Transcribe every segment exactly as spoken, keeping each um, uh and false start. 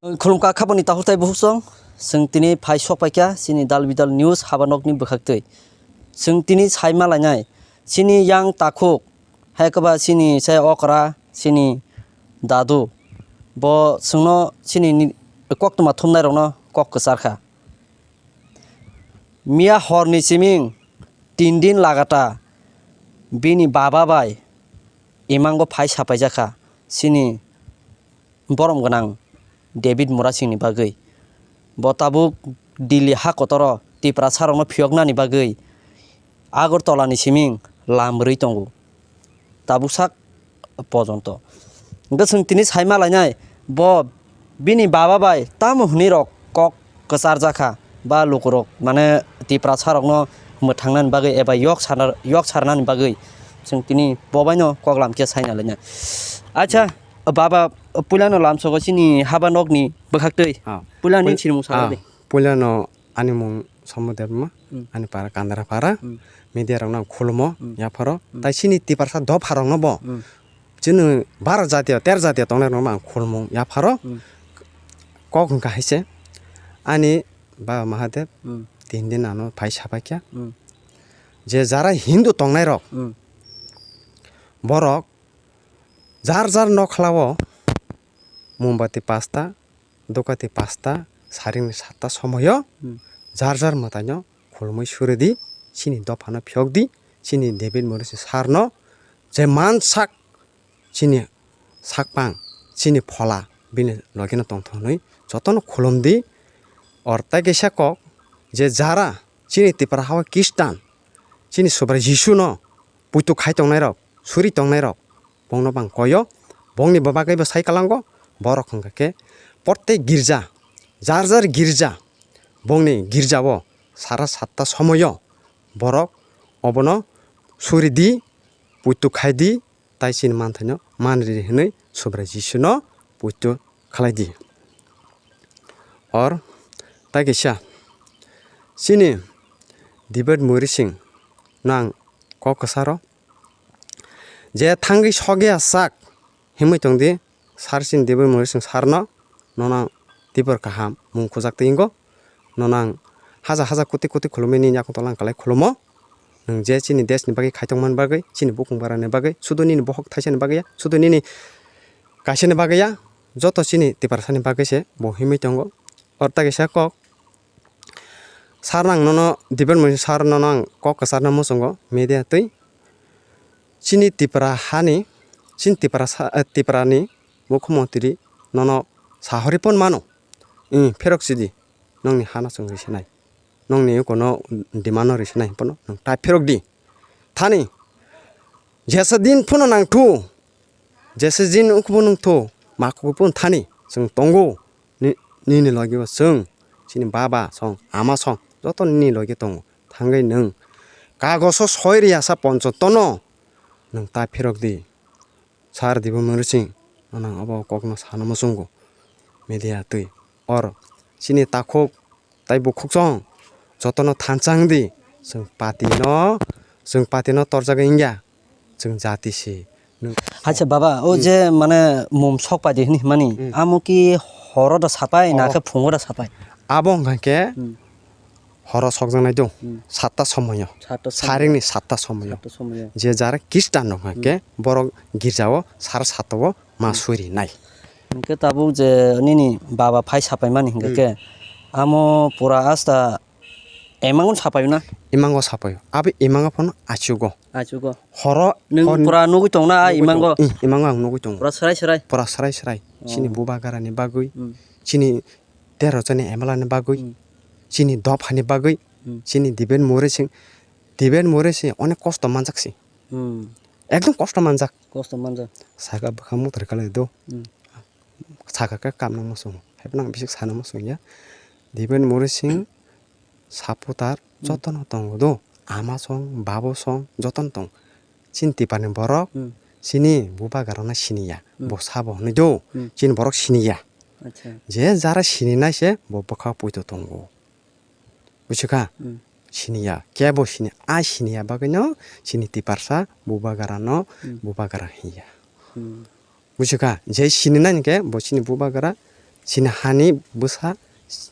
Khulumkha khaboni takhuk tei bukhuk song, chwng tini phai sok paikha chini Dal Bidal News haba nokni bwkhaktwi. Chwng tini sai ma lainai, chini yang takhuk, hai kwba chini sai okra, chini dadu, bo chwngno chini ni-, koktwma thumnairokno kok kwcharkha. Miya horni siming tin din lagata bini baba bai imango phai sapaijakha chini borom gwnang David Murasingni bagwi. Bo tabuk Delhi ha kotoro Tiprasarokno phiyoknani bagwi Agartala ni siming lam rwi tongo. Tabuk sak pojonto. Hwnkhe chwng tini sai ma lainai, bo bini baba bai tamo hwnwi rok kok kwcharjakha, ba lukurok mane Tiprasarokno mwthangnani bagwi eba yok sarna-, yok sarnani bagwi chwng tini bo baino kok lam khe saina lainai. Acha, baba, puilano lamsogo chini haba nokni bwkhaktwi. Ah, puilano pui-, ning sinimung ah, sana de. Puilano ani mung Somo Debbarma, hmm, ani para Kandara para, hmm, media rokno ang khulumo, hmm, yapharo. Hmm. Tai chini Tiprasa dopha rokno bo, hmm, chini baro jatiya, tero jatiya tongnai rokno ang khulumung yapharo. Hmm. Kok hwnkha hai se, ani baba Mahadev, hmm, tin din ano phai sapaikha. Hmm. Je jara Hindu tongnai rok, hmm, borok jar jar nokhlao mombati pasta, dukati pasta, saringni satta somoyo, hmm, jar jar mwtaino khulumui suridi, chini dophano phiyokdi, chini David Murasing sarno je man sak, chini sakpang, chini phola, bini logino tongthok hwnwi jotono khulumdi. Or tei kaisa kok, je jara chini Tipra hao Khristan, chini Subrai Jisuno puitu khai tongnairok, suri tongnairok, bongno bang koyo, bongni bagwi bo sai kalango, borok hwnkha khe protek girja, jar jar girja, bongni girjao sara satta somoyo borok obono suri di, puitu khai di, tai chini manthaino man ridi hwnwi Subrai Jisuno puitu khlai di. Or tai kaisa chini David Murasing no ang kok kwcharo je thangwi sogya sak himwi tongdi, sar chini David Murasing sarno, nono ang tibor kaham mung kujak twi wngo, nono ang haja haja koti koti khulumwi nini yakung tola ang kwlai khulumo. Nwng je chini desh ni bagwi khaitokmani bagwi, chini bukung bara ni bagwi, sudu nini bohok thaisa ni bagwi ya, sudu nini kaisa ni bagwi ya, joto chini Tiprasa ni bagwi se bo himwi tongo. Or ta kaisa kok, sar nang nono David Murasing sar nono ang kok kwcharna muchungo media twi. Chini Tipra hani, chini Tipra sa-, eh, Tipra ni mukhyamantri nono sahori pon mano. Ih, pherok sidi, nongni hano chwng risinai. Nongni kono demand no risinai hwnphano nwng tai pherok di. Thani, jesa din phano nangthu, jesa din ukbo nungthu, makhugo phano thani, chwng tongo. Ni-, nini logi bo chwng, chini baba song, ama song, joto nini logi tongo. Thangwi nwng kagoso soi riyasa ponchotono nwng tai pherok di. Sar David Murasing, nono ang obo kokno sana muchungo media twi. Or chini takhuk tai bukhuksong jotono thansa wng di, chwng party no, chwng party no torjagwi wngya, chwng jati se. Nwng Acha baba, o Hmm. je mane mum sok pai di hwnwi hwnmani, Hmm. amo ki horo da sapai, na Oh. khe phungo da sapai? Abo wngkha khe Hmm. horo sokjaknai do, Hmm. satta somoyo. Satta somoyo. Saringni satta somoyo. Satta somoyo. Je jara Khristan rok hwnkha khe Hmm. borok girjao sar satta o ma Hmm. suri nai. Hwnkhe tabuk je nini baba phai sapai mani hwnkha Hmm. khe amo pura asta emango sapai na? Emango sapai. Abo emango phano achugo. Achugo. Horo Nwng hor pura nugui tong na, nugui emango? Tong. Ih, emango ang nugui tongo. Pura srai srai? Pura srai srai. Oh. Chini bubagra ni bagwi, Hmm. chini tero jani M L A ni bagwi, Hmm. chini dopha ni bagwi, Hmm. chini David Murasing, David Murasing onek kosto manjak si. Hmm. Ekdom kosto manjak. Kosto manjak. Saka bwkha muthri khalai do. Hmm. Saka khe kamna muchung. Haiphano ang bisi sana muchung ya. David Murasing supporter Hmm. jotono tongo do. Ama song, babo song, jotono tong. Chini Tipra ni borok, Hmm. chini bubagra no siniya. Hmm. Bo sabo hwnwi do. Hmm. Chini borok siniya. Acha. Je jara sininai se bo bwkha poito tongo. Buchikha? Hmm. Siniya. Kebo sini, a siniya bagwino chini Tiprasa bubagra no Hmm. bubagra hinya. Hmm. Buchikha? Je sininai hwnkhe bo chini bubagra Chini hani bwsa,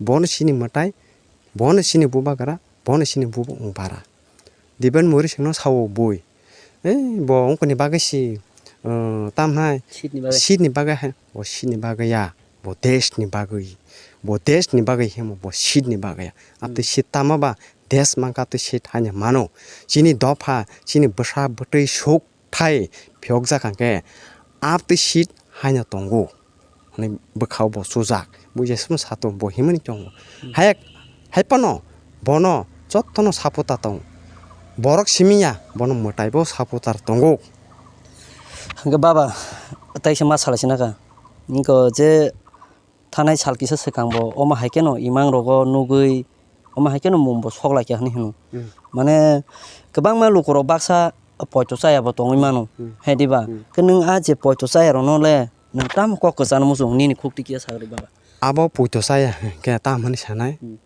bono chini mwtai, bono chini bubagra, bono chini bubung bara. Diben Mori singno sao bui. Eh, bo wngkoni bagwi si, uh, tamhai. Seat ni bagwi. Seat ni bagwi hai, bo seat ni bagwi ya, bo desh ni bagwi. Bo desh ni bagwi himo, bo seat ni bagwi ya. Abtwi seat tama ba, desh mangka abtwi seat haino mano. Chini dopha, chini bwsa bwtwi suk thai phiyokjak hwnkhe, abtwi seat haino tongo. Hwnwi bwkhao bo chujak, bo jeswkno satung, bo himani tongo. Hmm. Hai, hai phano bono jotono supporter tongo. Borok simi ya, bono mwtaibo supporter tongo. Hwnkhe baba, taisa ma salai sinaka. Wngkha je thanai sal kisa swkang bo omo hai kheno imang rogo nugwi, omo hai kheno mung bo sok lai kha hinwi hino. Hmm. Mane kwbangma lukurok baksa poito chaya bo tongwi mano. Hmm. Hai diba? Hmm. Khe nwng a je poito chaya rokno le nwng tamo kok kwchangno muchung nini khuk twi kiya sagri baba? Abo poito chaya khe tamo hinwi sanai. Hmm.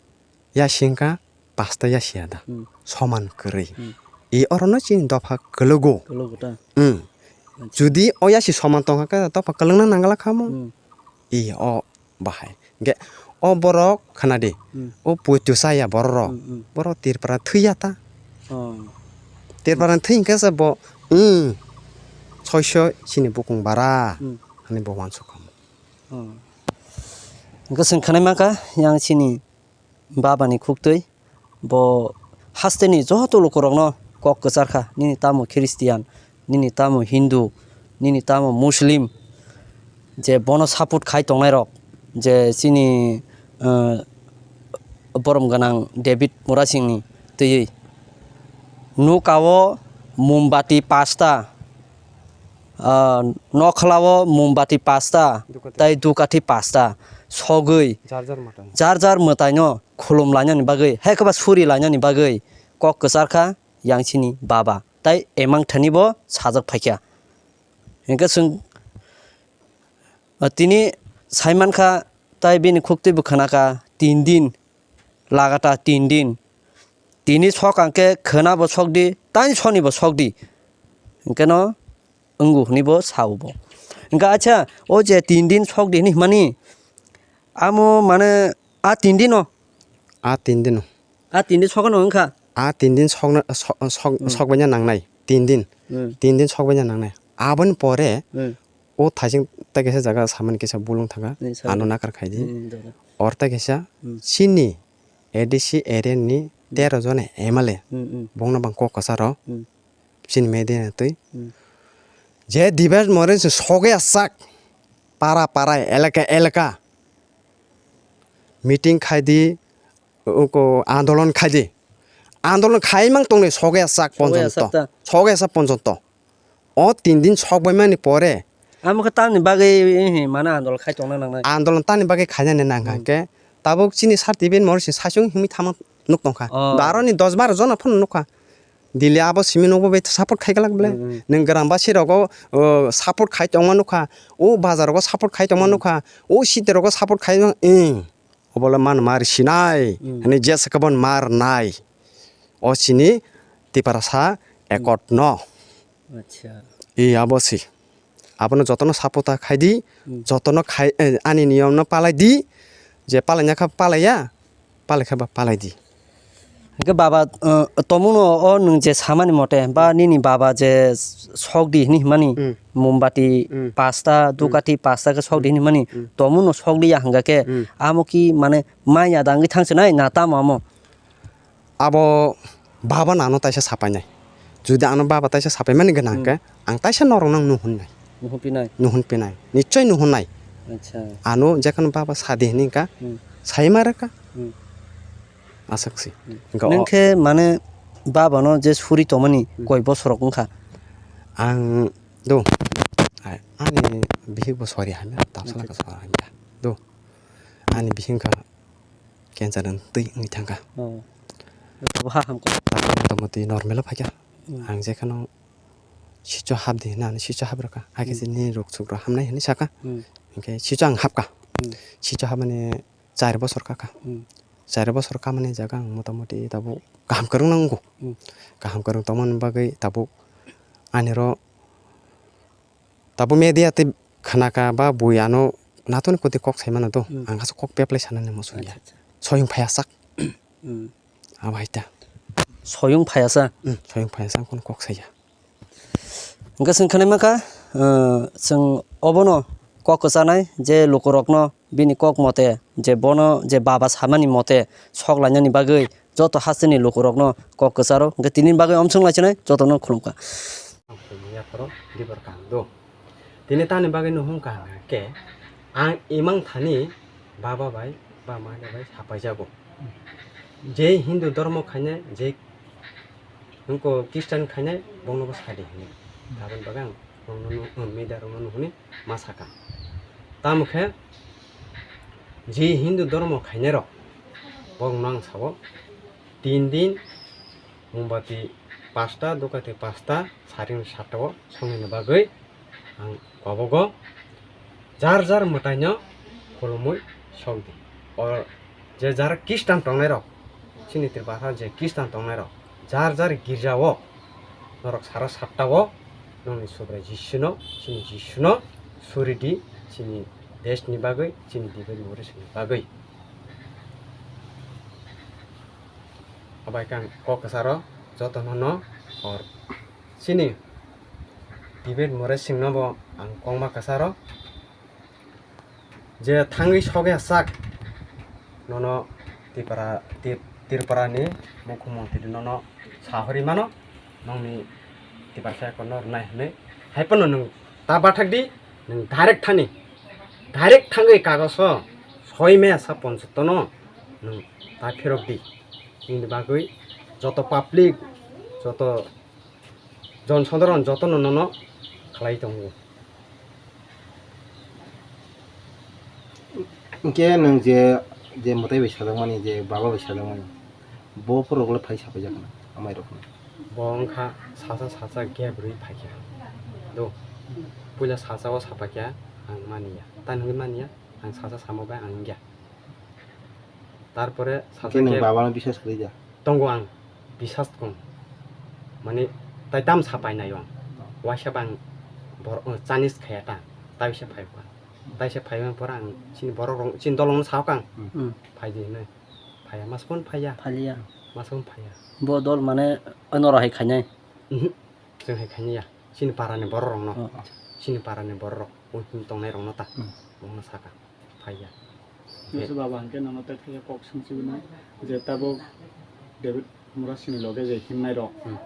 Yasi wngkha pasta yasi ya da. Hmm. Soman kwrwi. Hmm. E orono chini dopha kwlwgo. Kwlwgo ta. Hmm. Acha. Judi o yasi soman tongkha khe dopha kwlwngna nangla kha mo. Hmm. E o bahai. Ge o borok khana di. Hmm. O poito chaya borok rok. Hmm, hmm. Borok Tripura thwi ya ta. Oh. Tripura thwi hwnkhe se bo, hmm, soiso chini bukung bara. Hmm. Hani bo wansuk kha mo. Oh. Hwnkhe chwng khanai mankha yang chini babani khuktwi, bo hasteni joto lukurokno kok kwcharkha, nini tamo Christian, nini tamo Hindu, nini tamo Muslim, je bono support khai tongnairok, je chini, eh, borom gwnang David Murasingni twiwi. Nukao mombati pasta, ah, nokhlao mombati pasta, Dukathi. Tai dukathi pasta, sogwi, jar jar mwtai. Jar jar mwtaino khulum lainani bagwi, hai khe ba suri lainani bagwi kok kwcharkha yang chini baba. Tai emang thani bo sajak phaikha. Hingkhe chwng, ah, tini saimankha, tai bini khuktwi bo khanakha, tin din, lagata tin din. Tini sok ang khe khwna bo sok di, tani soni bo sok di. Hingkhe no wngo hwnwi bo sao bo. Hingkhe acha, o je tin din sok di hwnwi hwnmani, amo mane a tin dino? A tin dino. A tin din sokno wngkha? A tin din sokna, sok, sok, Hmm. Sokbaina nangnai. Tin din. Hmm. Tin din sokbaina nangnai. Aboni pore Hmm. O thaising tei kaisa jaga samani kisa bulung thangkha, Hmm, sorry. Ano nakar khai di. Hmm, jaga. Or tei kaisa Hmm. Chini A D C area ni Hmm. Tero jone M L A. Hmm, hmm. Bongno bang kok kwcharo. Hmm. Chini media ni twi. Hmm. Je Dibesh Moren se soge asak. Para para elaka elaka. Meeting khai di, uko andolon khai di. Andolon khai mang tongnai soge asak Soge ponjonto. Asak ta. Soge asak ponjonto. O tin din sok baimani pore. Amo khe tamni bagwi, eh, mane andolon khai tongna nangnai. Andolon tamni bagwi khainani nangkha Hmm. Khe tabuk chini sar tibin mor si saichung himwi thangma nuk tongkha. Oh. Baroni dos baro jona phano nukha. Delhi abo simi nukbo bai support khai glak ble. Hmm, hmm. Nwng gram basi rogo, o, support khai tongma nukha. O bazar rogo support khai tongma Hmm. Nukha. O city rogo support khai tong, eh. Obo le man mar sinai, Hmm. Hwnwi jesa khe bon mar nai. O chini Tiprasa Hmm. Accord no. Acha. I abo si. Abono jotono support ta khai di, Hmm. Jotono khai, eh, ani niyom no palai di, je palai nya kha palai ya, palai kha ba palai di. Hingke baba, eh, tomuno o nwng je samani mote, ba nini baba je sok di hini himani, Hmm. Mombati Hmm. Pasta, Hmm. Dukati pasta ke sok di hini himani, Hmm. Tomuno sok di ya hingka ke, Hmm. Amo ki mane maya dangwi thangsinai na tamo amo? Abo baba nano taisa sapainai. Jodi ano baba taisa sapaimani gwnang Hmm. Khe, ang taisa norokno ang nuhun nai. Nuhun pinai? Nuhun pinai. Nichoi nuhun nai. Acha. Ano jekhon baba sadi hini ka, Hmm. Saima reka. Hmm. Aswk si. Hmm. Hingke o- Nwng khe mane baba no je suri tongmani Hmm. Koi bosor rok wngkha? Ang do. Ai, ani bihik bo sori hamya, tamsala Acha. Ka sori hamya. Do. Ani bihik wngkha. Cancer ni twi wngwi thangkha. Oh. Abo ha hamkha. Abo motamoti normal o phaikha. Hmm. Ang jekhano sicho hap di hwnwi ano sicho hap rwkha. Hakhe Hmm. Chini rok suk rok hamnai hwnwi sakha. Hmm. Hinkhe sicho ang hapkha. Hmm. Sicho hapmani char bosor kakha. Hmm. Char bosor kamani jaga ang motamoti tabuk kaham kwrwng nang wngkha. Hmm. Kaham kwrwng tongmani bagwi tabuk ani ro Tabuk media tei khnakha ba bui ano Natoni koti kok sai mano do, hmm, ang kaisa kok peplai sanani muchung ya. Acha, acha. Soyung phaiya sak. Hmm. Abo hai ta. Soyung phaiya sa? Hmm, soyung phaiya sa, ang kono kok saya. Hingke chwng khanai mankha, eh, chwng obono kok kwchanai je lukurokno bini kok mote je bono je baba samani mote sok lainani bagwi joto hasteni lukurokno kok kwcharo hingke tini bagwi omsong laichinai jotono khulumkha. Ang phai manya phoro dibar kaham do. Tini tamni bagwi no hwn kaham khe ang imang thani baba bai ba ma bai sapaijago. Je Hindu dhormo khainai, je wngkha Christian khainai, bongno bo sadi hwnwi. Aboni bagwi ang bongno nu-, media rokno nuhuni ma sakha. Tamo khe je Hindu dhormo khainai rok, bongno ang sao tin din Mombati pasta, dukati pasta, saring satta o songni bagwi ang kobogo jar jar mwtaino khulumui sok di. O je jar Kristan tongnai rok, chini Tripura je Kristan tongnai rok, jar jar girja o norok sara satta o nongni Subrai Jisuno, chini Jisuno suri di, chini desh ni bagwi, chini Tibet Morishni bagwi. Abai khe ang kok kwcharo jotono no hor. Chini Tibet Morishingno bo ang kokma kwcharo je thangwi sogwi sak nono Tripura, Tri-, Tripura ni Mukhyamantri nono sahori mano, nongni Tiprasa kono rwnai hwnwi. Hai phano nwng ta bathak di, nwng direct thani, direct thangwi kagoso soi maya sa ponchatono nwng ta phirok di. Nini bagwi joto public, joto jon sodharon jotono nono khlai tongo. Hwnkhe nwng je, je mwtai bai sajakmani, je baba bai sajakmani, bo borok le phai sapaijak na, amai rok no? Bo wngkha sasa sasa gap rwi phaikha. Do, puila sasa o sapaikha, ang maniya. Tani hwnwi maniya, ang sasa samo bai ang wngya. Tarpore sasa nwng gap baba no biswas kwrwi ja? Tongo ang, biswas tongo. Mane, tai tam sapai nai ang. Waisa bang bor-, o, Chinese khaya ta, taisa phai kha. Taisa phai man pore ang chini borok rok, chini dol rok no sao kang. Hmm. Hmm. Phai di hinwi. Phaiya, mas phone phaiya. Phaiya. Mas phone phaiya. Bo dol mane, ano rok hai khainai? Mhm. Chwng hai khainai ya. Chini para ni borok rok no. Oh, oh. Chini para ni borok rok, o tongnai rok no ta. Hmm. Bo no saka. Phaiya. Nisi baba hwnkhe nono tei phaiya kok swngchibino je tabuk David Murasini loge je himnai rok. Hmm.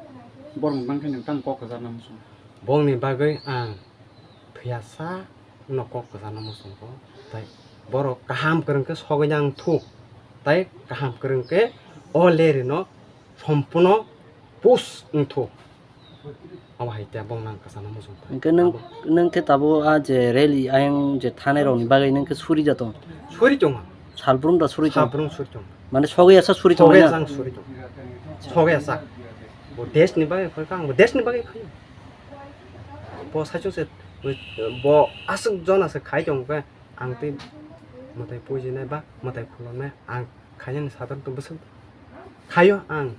Borok bangkhe nwng tang kok kwchar nang muchung. Bongni bagwi ang thwiya sa no kok kwchar nang muchung kho. Tai borok kaham kwrwng khe sogwi nang thu. Tai kaham kwrwng khe o lerino sompuno push wng thu. Abo hai te bong nang kwchana muchung thai. Hwnkhe nwng, abo nwng khe tabuk a je rally ayang je thanai rokni bagwi nwng khe suri ja tong? Suri tong ang. Salbrum da suri tong? Salbrum suri tong. Mane sogwi asa suri tong na? Sogwi asa suri tong. Sogwi asa. Bo desh ni bagwi khai kha, ang bo desh ni bagwi khai. Bo saichung se, bo aswk jona se khai tong khe, ang tei mwtai pujinai ba mwtai khulumnai ang khainani sadar to bwswk khaio ang.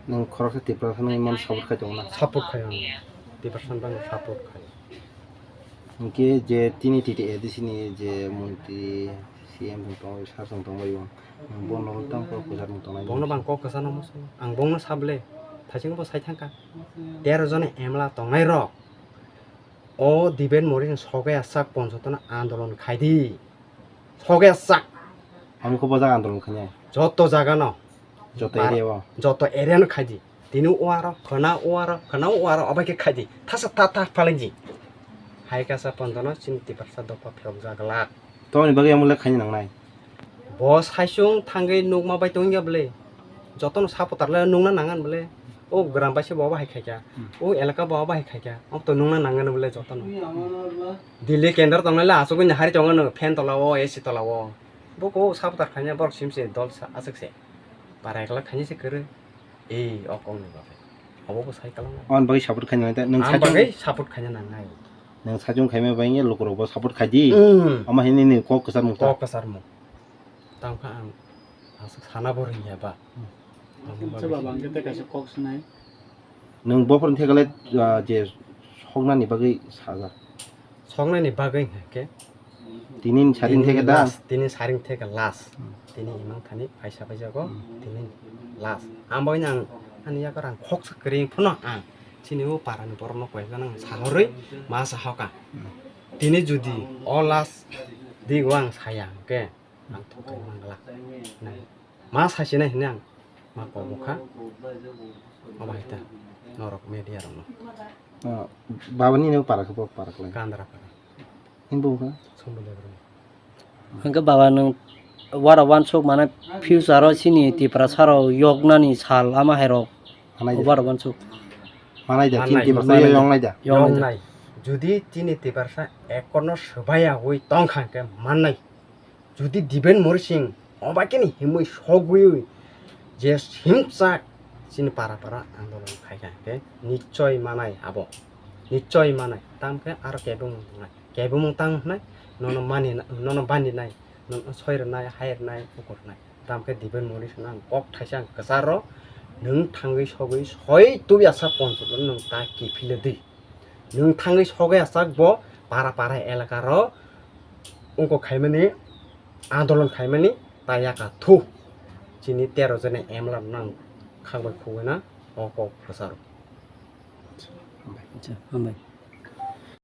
Nwng khoroksa Tiprasa no iman support khai tongo na? Support khaio ang. Tiprasa no bangno support khaio. Hwnkhe je tini T T A D C ni je montri C M tong tongo, sir tong tongo, bono tang kok kwchar tong tongnai. Bono bang kok kwchar no muchung. Ang bongno sable, thaiching bo sai thangkha. Tero jone M L A tongnai rok. O Diben Mori ni sogai asak ponchotono andolon khaidi. Sogai asak. Ang khe bojak andolon khainai. Joto jaga no. Joto area o. Joto area no khaidi. Tini o aro, khana o aro, khana o aro, obai khe khaidi. Thasa tha tha phalenji. Hai kasa ponchono chini Tiprasa dopha phirok jaglak. Toni bagwi amo le khaina nangnai. Bo saichung thangwi nukma bai tongya bwle. Jotono supporter le nukna nangan bwle. O gram bai se bo bahai khaikha. Hmm. O elaka bo bahai khaikha. Omo to nukna nangan bwle jotono. Delhi kendro tongnai le asugwi nahari tongo no fan tola o, A C tola o. Bo ko supporter khaina borok sim se dol sa aswk se. Para ekla khaina se kwrwi. Ei, o kokni bagwi. Obo bo sai kwlangma. Aboni bagwi support khaina nang ta, nwng ang saichung bagwi support khaina nangnai. Nwng saichung khaima bagwi lukurok bo support khaidi. Hmm. Omo hinwi nini kok kwcharmung ta. Kok kwcharmung. Tangkha ang aswk sana bo rwngya ba. Hmm. Aboni bagwi. Chwla bangkhe tei kaisa kok swnai. Nwng bophorni thekale, ah, je soknani bagwi sajak. Tongnani bagwi hwnkhe tini saring theke da? Last, tini saring theke last. Hmm. Tini imang thani phaisa phaijago, hmm, tini last. Ang bai nang ani yago rang khoksa kwrwi phano ang chini o parani borokno koi phano ang sahorwi ma sahoka. Hmm. Tini judi o last digo ang saya hwnkhe ang thokwi mangla. Nai. Ma sasinai hinwi ang ma kobokha. Obo hai ta norok media rokno. Ah, baba nini para khe bo para khlai? Kandra para. Himbo kha? Sombole bro. Hwnkhe baba nwng wara wansuk mane future o chini Tiprasa rok yoknani sal ama hai rok. Hanai da. Wara wansuk. Manai da, chini Manai. Tiprasa Manai. Yoknai da. Yoknai da. Yoknai. Judi chini Tiprasa ekorno swbaiyawi tongkha hwnkhe mannai. Judi Dipen Mori Singh obaikhe ni himwi sogwi je himchak chini para para andolon khaikha hwnkhe nichoi manai abo, nichoi manai. Tamkhe aro kebengmung tongnai, kebengmung tang hwnai, nono mani, nono bani nai, nono soi rwnai, hai rwnai, bukur rwnai. Tamkhe Dipen Mori Singh ang kok thaisa ang kwcharo, nwng thangwi sogwi soi tubui asa poncholo nwng ta kiphilwi di. Nwng thangwi sogwi achak bo para para elaka ro wngkok khaimani, andolon khaimani ta yaka thu. Chini tero jone M L A rok nang khakbai khugwi na o kok kwcharo. Acha, hambai.